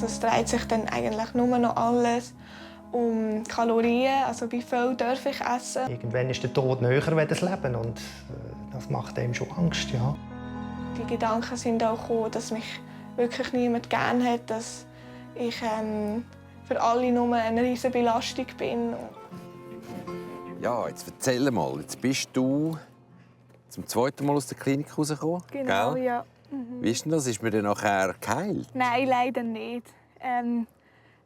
Es dreht sich dann eigentlich nur noch alles um Kalorien, also wie viel darf ich essen. Irgendwann ist der Tod näher als das Leben und das macht einem schon Angst, ja. Die Gedanken sind auch gekommen, dass mich wirklich niemand gerne hat, dass ich für alle nur eine riesige Belastung bin. Ja, jetzt erzähl mal, jetzt bist du zum zweiten Mal aus der Klinik rausgekommen, Genau, gell? ja. Wie ist denn das? Ist mir dann nachher geheilt? Nein, leider nicht.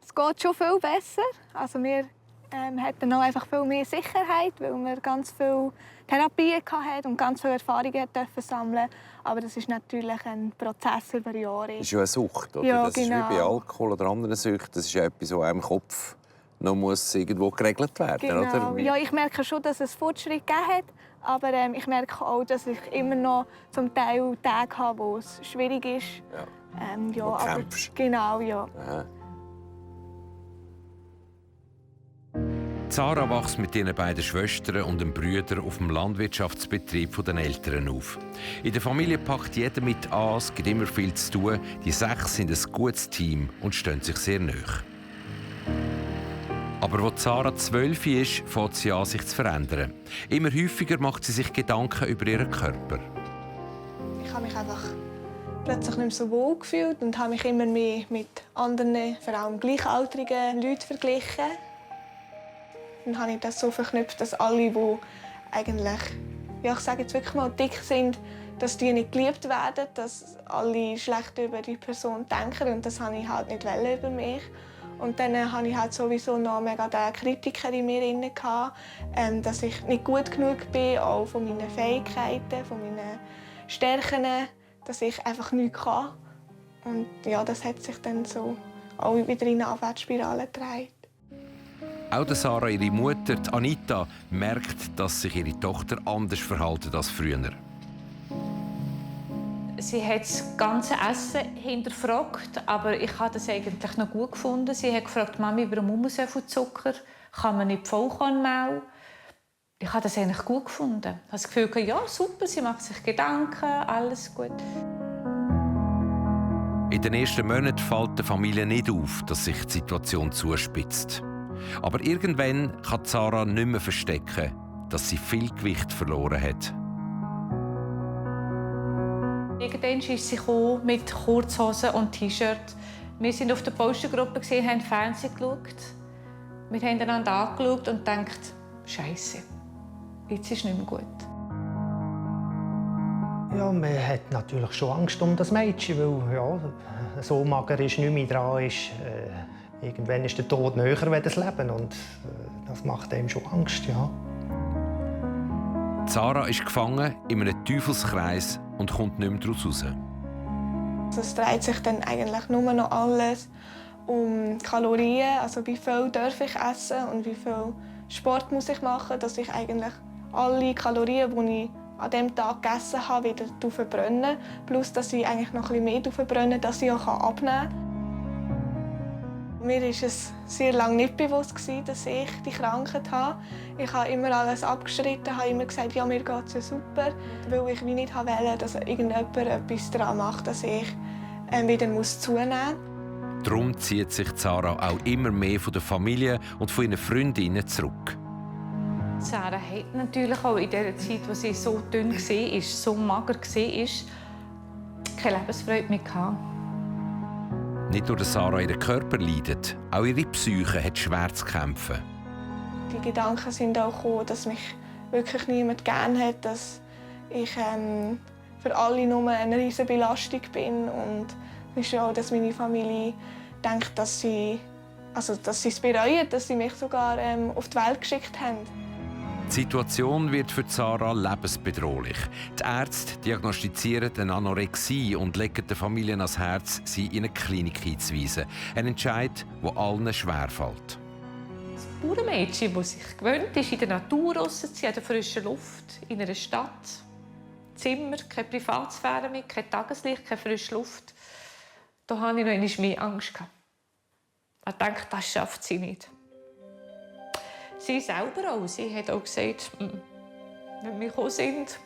Es geht schon viel besser. Also wir hatten noch einfach viel mehr Sicherheit, weil wir ganz viel Therapien hatten und ganz viele Erfahrungen durften sammeln. Aber das ist natürlich ein Prozess über Jahre. Das ist ja eine Sucht, oder? Ja, das genau. ist wie bei Alkohol oder anderen Süchten. Das ist ja etwas, was im Kopf noch muss irgendwo geregelt werden, Genau. oder? Ja, ich merke schon, dass es Fortschritt gegeben hat. Aber ich merke auch, dass ich immer noch zum Teil Tage habe, wo es schwierig ist. Ja. Wo du kämpfst. Genau, ja. Aha. Sarah wächst mit ihren beiden Schwestern und dem Brüder auf dem Landwirtschaftsbetrieb der Eltern auf. In der Familie packt jeder mit an, es gibt immer viel zu tun. Die 6 sind ein gutes Team und stehen sich sehr nahe. Aber als Sarah 12 ist, fängt sie an, sich zu verändern. Immer häufiger macht sie sich Gedanken über ihren Körper. Ich habe mich einfach plötzlich nicht mehr so wohl gefühlt und habe mich immer mehr mit anderen, vor allem gleichaltrigen Leuten verglichen. Dann habe ich das so verknüpft, dass alle, die eigentlich, ja, ich sage jetzt wirklich mal, dick sind, dass die nicht geliebt werden, dass alle schlecht über die Person denken. Und das wollte ich halt nicht über mich. Und dann hatte ich halt sowieso noch mega den Kritiker in mir inne, dass ich nicht gut genug bin, auch von meinen Fähigkeiten, von meinen Stärken, dass ich einfach nichts kann. Und ja, das hat sich dann so auch wieder in eine Abwärtsspirale getragen. Auch Sarah, ihre Mutter, Anita, merkt, dass sich ihre Tochter anders verhält als früher. Sie hat das ganze Essen hinterfragt, aber ich habe das eigentlich noch gut gefunden. Sie hat gefragt, Mami, warum so viel Zucker? Kann man nicht Vollkornmehl? Ich habe das eigentlich gut gefunden. Ich habe das Gefühl, ja, super, sie macht sich Gedanken, alles gut. In den ersten Monaten fällt der Familie nicht auf, dass sich die Situation zuspitzt. Aber irgendwann kann Sarah nicht mehr verstecken, dass sie viel Gewicht verloren hat. Irgendwann ist sie mit Kurzhosen und T-Shirt. Wir waren auf der Postergruppe, haben Fernsehen geschaut. Wir haben einander angeschaut und gedacht, Scheiße, jetzt ist es nicht mehr gut. Ja, man hat natürlich schon Angst um das Mädchen, weil ja, so mager ist, nicht mehr dran ist. Irgendwann ist der Tod näher als das Leben und das macht einem schon Angst, ja. Sarah ist gefangen in einem Teufelskreis und kommt nicht mehr daraus raus. Es dreht sich dann eigentlich nur noch alles um Kalorien, also wie viel darf ich essen und wie viel Sport muss ich machen, dass ich eigentlich alle Kalorien, die ich an diesem Tag gegessen habe, wieder verbrenne. Plus, dass ich eigentlich noch ein bisschen mehr verbrenne, dass ich auch abnehmen kann. Mir war es sehr lange nicht bewusst, dass ich die Krankheit habe. Ich habe immer alles abgeschritten, habe immer gesagt, ja, mir geht es super, weil ich nicht wollte, dass irgendjemand etwas daran macht, dass ich wieder zunehmen muss. Darum zieht sich Sarah auch immer mehr von der Familie und von ihren Freundinnen zurück. Sarah hat natürlich auch in der Zeit, wo sie so dünn war, so mager war, keine Lebensfreude mehr gehabt. Nicht nur Sarah ihren Körper leidet, auch ihre Psyche hat schwer zu kämpfen. Die Gedanken sind auch gekommen, dass mich wirklich niemand gerne hat, dass ich für alle nur eine riesige Belastung bin und es ist auch, dass meine Familie denkt, dass sie es bereuen, dass sie mich sogar auf die Welt geschickt haben. Die Situation wird für Sarah lebensbedrohlich. Die Ärzte diagnostizieren eine Anorexie und legen der Familie ans Herz, sie in eine Klinik einzuweisen. Ein Entscheid, der allen schwerfällt. Das Bauernmädchen, das sich gewöhnt ist, in der Natur rauszuziehen, in der frischen Luft, in einer Stadt. Zimmer, keine Privatsphäre mehr, kein Tageslicht, keine frische Luft. Da hatte ich noch einmal mehr Angst. Ich dachte, das schafft sie nicht. Sie selber auch. Sie hat auch gesagt, wenn wir gekommen sind,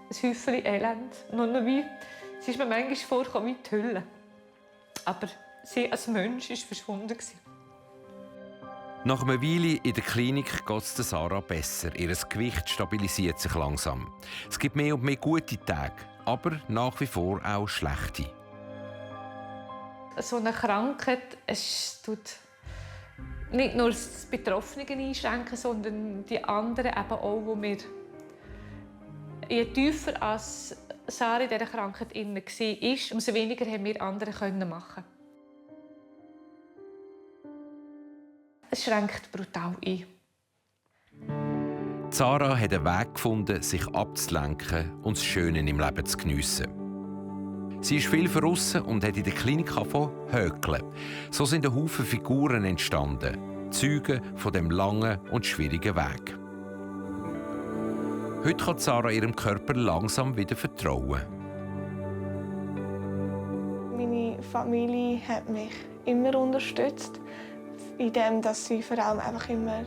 ein Häufchen Elend, noch wie. Es ist mir manchmal vorgekommen wie die Hölle. Aber sie als Mensch ist verschwunden. Nach einer Weile in der Klinik geht es Sarah besser. Ihr Gewicht stabilisiert sich langsam. Es gibt mehr und mehr gute Tage, aber nach wie vor auch schlechte. So eine Krankheit, es tut nicht nur das Betroffene einschränken, sondern die anderen eben auch, wo wir je tiefer als Sarah in dieser Krankheit war, umso weniger haben wir andere machen. Es schränkt brutal ein. Sarah hat einen Weg gefunden, sich abzulenken und das Schöne im Leben zu geniessen. Sie ist viel draussen und hat in der Klinik häkeln. So sind ein Haufen Figuren entstanden, Zeugen von dem langen und schwierigen Weg. Heute kann Sarah ihrem Körper langsam wieder vertrauen. Meine Familie hat mich immer unterstützt, indem sie vor allem einfach immer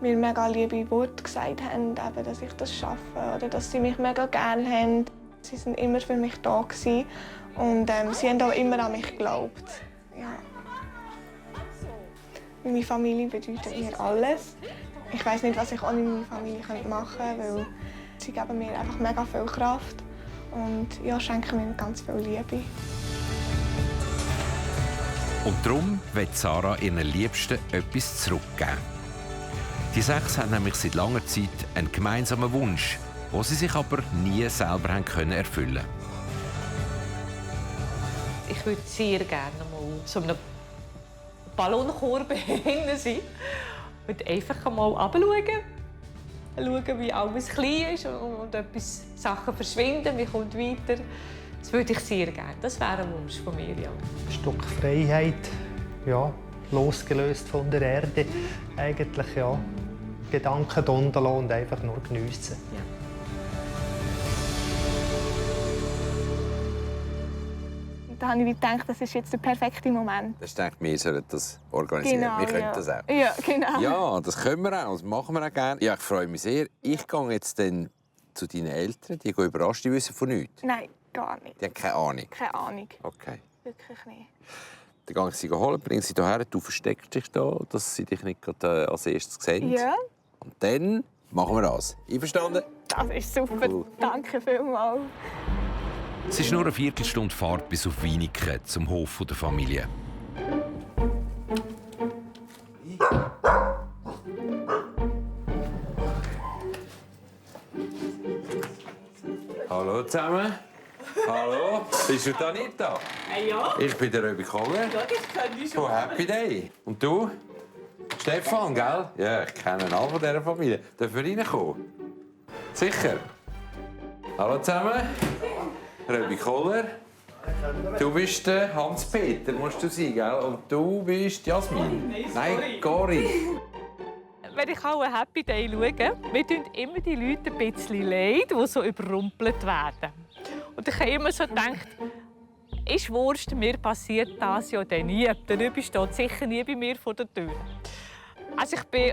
mir mega liebe Worte gesagt haben, eben, dass ich das schaffe oder dass sie mich mega gerne haben. Sie waren immer für mich da gewesen. Und sie haben auch immer an mich geglaubt. Ja. Meine Familie bedeutet mir alles. Ich weiß nicht, was ich ohne meine Familie machen könnte, weil sie geben mir einfach mega viel Kraft und ja, schenken mir ganz viel Liebe. Und darum will Sarah ihren Liebsten etwas zurückgeben. Die 6 haben nämlich seit langer Zeit einen gemeinsamen Wunsch, den sie sich aber nie selber erfüllen können. Ich würde sehr gerne mal so einem Ballonkorb sein und einfach mal runterschauen. Schauen, wie alles klein ist und etwas Sachen verschwinden, wie kommt weiter. Das würde ich sehr gerne. Das wäre ein Wunsch von mir, ja. Ein Stück Freiheit, ja, losgelöst von der Erde. Eigentlich, ja, Gedanken unten lassen und einfach nur geniessen. Ja. Da habe ich gedacht, das ist jetzt der perfekte Moment. Ich denke, wir sollten das organisieren. Genau, wir können ja. das auch. Ja, genau. Ja, das können wir auch. Das machen wir auch gerne. Ja, ich freue mich sehr. Ich gehe jetzt dann zu deinen Eltern. Die gehen überrascht, die wissen von nichts. Nein, gar nicht. Die haben keine Ahnung. Keine Ahnung. Okay. Wirklich nicht. Dann gehe ich sie holen, bringe sie hierher. Du versteckst dich da, dass sie dich nicht gerade als erstes sehen. Ja, Und dann machen wir das. Einverstanden? das ist super. Cool. Danke vielmals. Es ist nur eine Viertelstunde Fahrt bis auf Wieniken, zum Hof der Familie. Hallo zusammen. Hallo, bist du da nicht da? Ja. Ich bin der Röbi Koller Ja, das kann ich von Happy Day. Und du? Stefan, gell? Ja, ich kenne alle von dieser Familie. Dürfen wir reinkommen? Sicher? Hallo zusammen. Röbi Koller. Du bist der Hans-Peter, musst du sein, gell? Und du bist Jasmin. Nein, Cori. Wenn ich auch einen Happy Day schaue, mir tun immer die Leute ein bisschen leid, die so überrumpelt werden. Und ich habe immer so gedacht, ist Wurst, mir passiert das ja dann nie. Der Rübi steht sicher nie bei mir vor der Tür. Also ich bin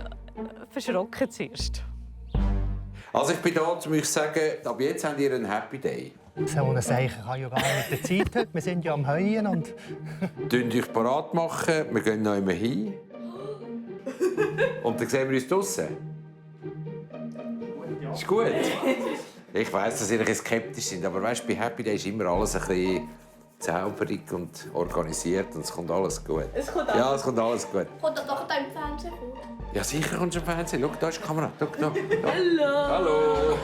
verschrocken zuerst. Also ich bin da, um euch zu sagen, ab jetzt habt ihr einen Happy Day. So eine Sache kann ja gar nicht der Zeit heute. Wir sind ja am Heuen und... Könnt euch parat machen, wir gehen noch immer hin. Und dann sehen wir uns draussen. Ist gut? Ich weiss, dass ihr ein bisschen skeptisch seid, aber weißt, bei Happy Day ist immer alles ein bisschen zauberig und organisiert und es kommt alles gut. Es kommt alles, ja, es kommt alles gut. Kommt das doch im Fernsehen vor? Ja, sicher kommt es im Fernsehen. Schau, da ist die Kamera. Schau, da. Hallo. Hallo.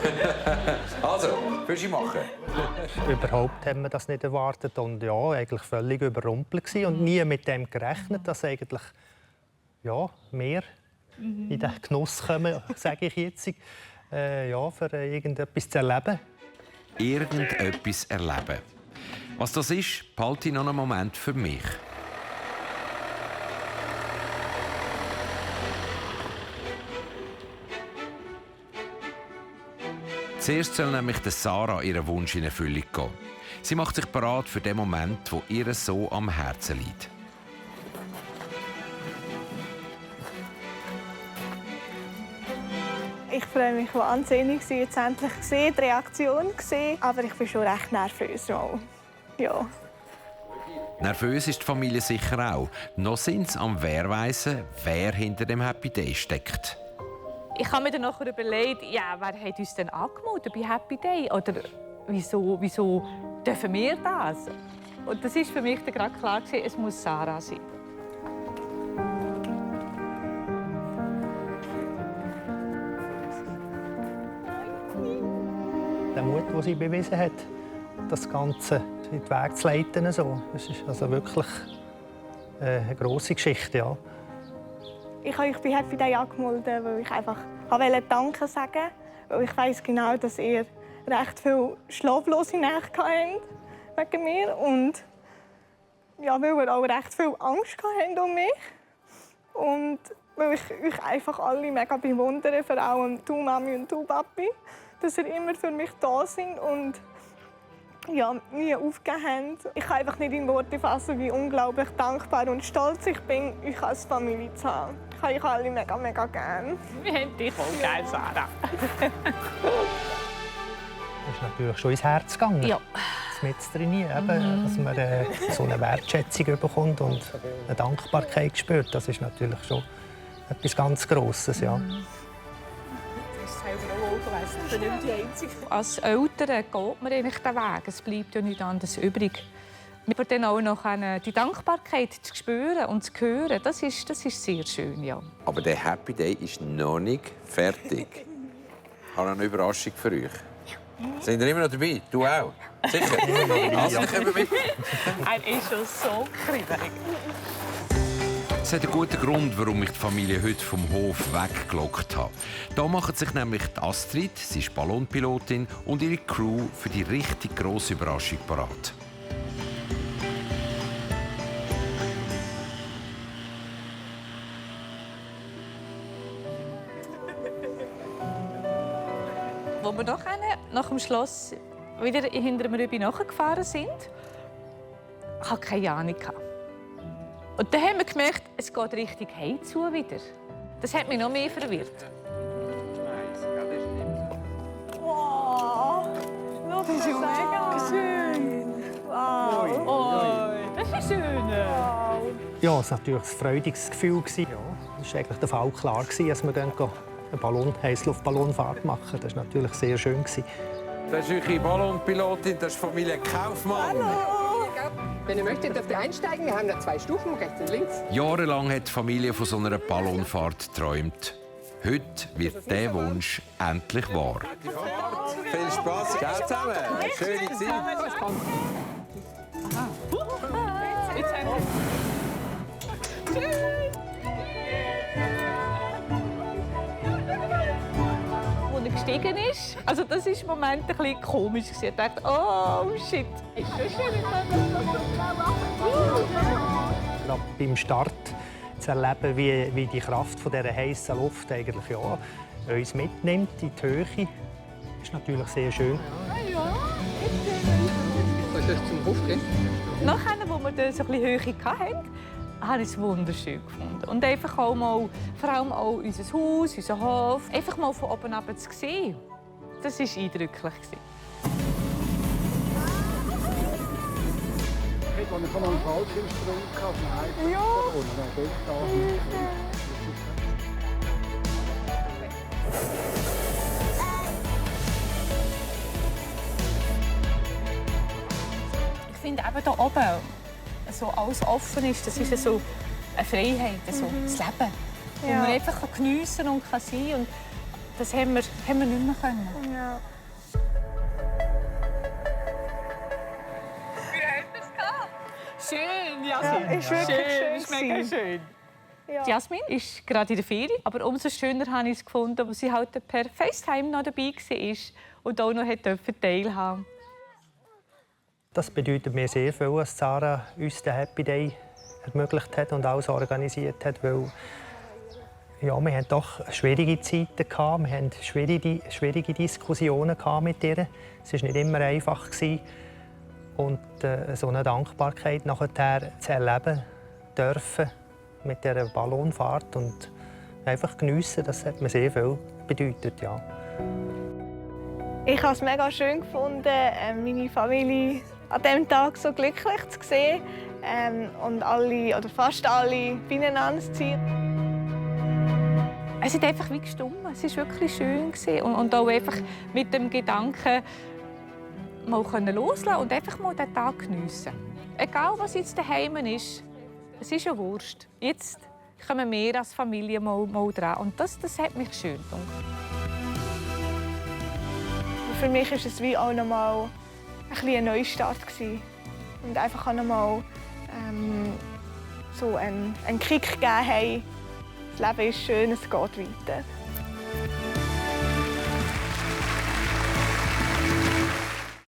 Also, willst du machen? Überhaupt haben wir das nicht erwartet und ja, eigentlich völlig überrumpelt gewesen und nie mit dem gerechnet, dass eigentlich ja, mehr in den Genuss kommen, sage ich jetzt, ja, für irgendetwas zu erleben. Irgendetwas erleben. Was das ist, behalte ich noch einen Moment für mich. Zuerst soll nämlich Sarah ihren Wunsch in Erfüllung gehen. Sie macht sich bereit für den Moment, wo ihr so am Herzen liegt. Ich freue mich wahnsinnig, sie jetzt endlich gesehen, die Reaktion gesehen. Aber ich bin schon recht nervös. Ja. Nervös ist die Familie sicher auch. Noch sind sie am Wehrweisen, wer hinter dem Happy Day steckt. Ich habe mir dann nachher überlegt, ja, wer hat uns denn angemeldet bei Happy Day? Oder wieso dürfen wir das? Und das ist für mich dann gerade klar, es muss Sarah sein. Der Mut, den sie bewiesen hat, das Ganze in den Weg zu leiten, das ist also wirklich eine grosse Geschichte. Ja. Ich habe euch bei Happy Day angemeldet, weil ich einfach Danke sagen wollte. Weil ich weiss genau, dass ihr recht viel schlaflose Nächte hattet wegen mir. Und ja, weil ihr auch recht viel Angst hattet um mich. Und weil ich euch einfach alle mega bewundere, vor allem du Mami und du Papi, dass ihr immer für mich da seid und ja, nie aufgegeben habt. Ich kann einfach nicht in Worte fassen, wie unglaublich dankbar und stolz ich bin, euch als Familie zu haben. Ich habe euch alle mega, mega gerne. Wir haben dich auch gerne, Sarah. Das ist natürlich schon ins Herz gegangen. Ja. Mit trainieren, dass man so eine Wertschätzung bekommt und eine Dankbarkeit spürt. Das ist natürlich schon etwas ganz Grosses. Ja. Als Eltern geht man eigentlich den Weg. Es bleibt ja nichts anderes übrig. Aber dann auch noch die Dankbarkeit zu spüren und zu hören, das ist sehr schön. Ja. Aber der Happy Day ist noch nicht fertig. Ich habe eine Überraschung für euch. Sind ihr immer noch dabei? Du auch? Sicher? Also, kommen wir mit. Er ist schon so kribbelig. Es hat einen guten Grund, warum ich die Familie heute vom Hof weggelockt habe. Da machen sich nämlich die Astrid, sie ist Ballonpilotin, und ihre Crew für die richtig grosse Überraschung parat. Als wir nach dem Schloss wieder hinter dem Rübi nachgefahren sind, hatte ich keine Ahnung. Und dann haben wir gemerkt, es geht Richtung Heim zu wieder. Das hat mich noch mehr verwirrt. Wow, das ist mega schön. Wow. Oh, das ist schön. Ja, es war natürlich ein freudiges Gefühl. Ja, es war eigentlich der Fall klar, dass wir eine Heißluftballonfahrt machen. Das war natürlich sehr schön. Das ist eure Ballonpilotin, das ist Familie Kaufmann. Hallo. Wenn ihr möchtet, dürft ihr einsteigen. Wir haben da 2 Stufen, rechts und links. Jahrelang hat die Familie von so einer Ballonfahrt geträumt. Heute wird dieser Wunsch endlich wahr. Viel Spaß, ciao zusammen. Schöne Zeit. Als er gestiegen ist, also das war im Moment ein bisschen komisch. Ich dachte, oh shit. Gerade beim Start zu erleben, wie die Kraft von dieser heißen Luft eigentlich, ja, uns mitnimmt in die Höhe, ist natürlich sehr schön. Soll ich zum Hof gehen? Nachher, als wir dann so ein bisschen Höhe hatten, habe ich es wunderschön gefunden. Und einfach auch mal, vor allem auch unser Haus, unser Hof, einfach mal von oben ab zu sehen. Das war eindrücklich. Als ich einen Fallschirmsprung hatte, Ja. Ich finde eben hier oben, so alles offen ist, das ist so eine Freiheit, so das Leben. Wo Ja. man einfach geniessen und sein kann. Und das haben wir nicht mehr können. Ja. Schön, Ja, Jasmin. ist wirklich schön ist mega gewesen. schön. Ja. Jasmin ist gerade in der Ferien, aber umso schöner habe ich es gefunden, wo sie halt per FaceTime noch dabei war und auch noch teilhaben. Das bedeutet mir sehr viel, dass Sarah uns den Happy Day ermöglicht hat und alles organisiert hat, weil ja, wir hatten doch schwierige Zeiten gehabt, wir hatten schwierige Diskussionen mit ihr. Es war nicht immer einfach und so eine Dankbarkeit nachher zu erleben dürfen mit dieser Ballonfahrt und einfach geniessen, das hat mir sehr viel bedeutet, ja. Ich habe es mega schön gefunden, meine Familie an diesem Tag so glücklich zu sehen und alle oder fast alle beieinander zu ziehen. Es hat einfach wie gestimmt. Es war wirklich schön. Und auch einfach mit dem Gedanken, mal loslassen und einfach mal den Tag geniessen. Egal, was jetzt daheim ist, es ist ja Wurst. Jetzt kommen wir als Familie mal dran. Und das hat mich schön gedacht. Für mich war es wie auch noch mal ein Neustart und einfach auch noch mal so einen Kick gegeben, hey, das Leben ist schön, es geht weiter.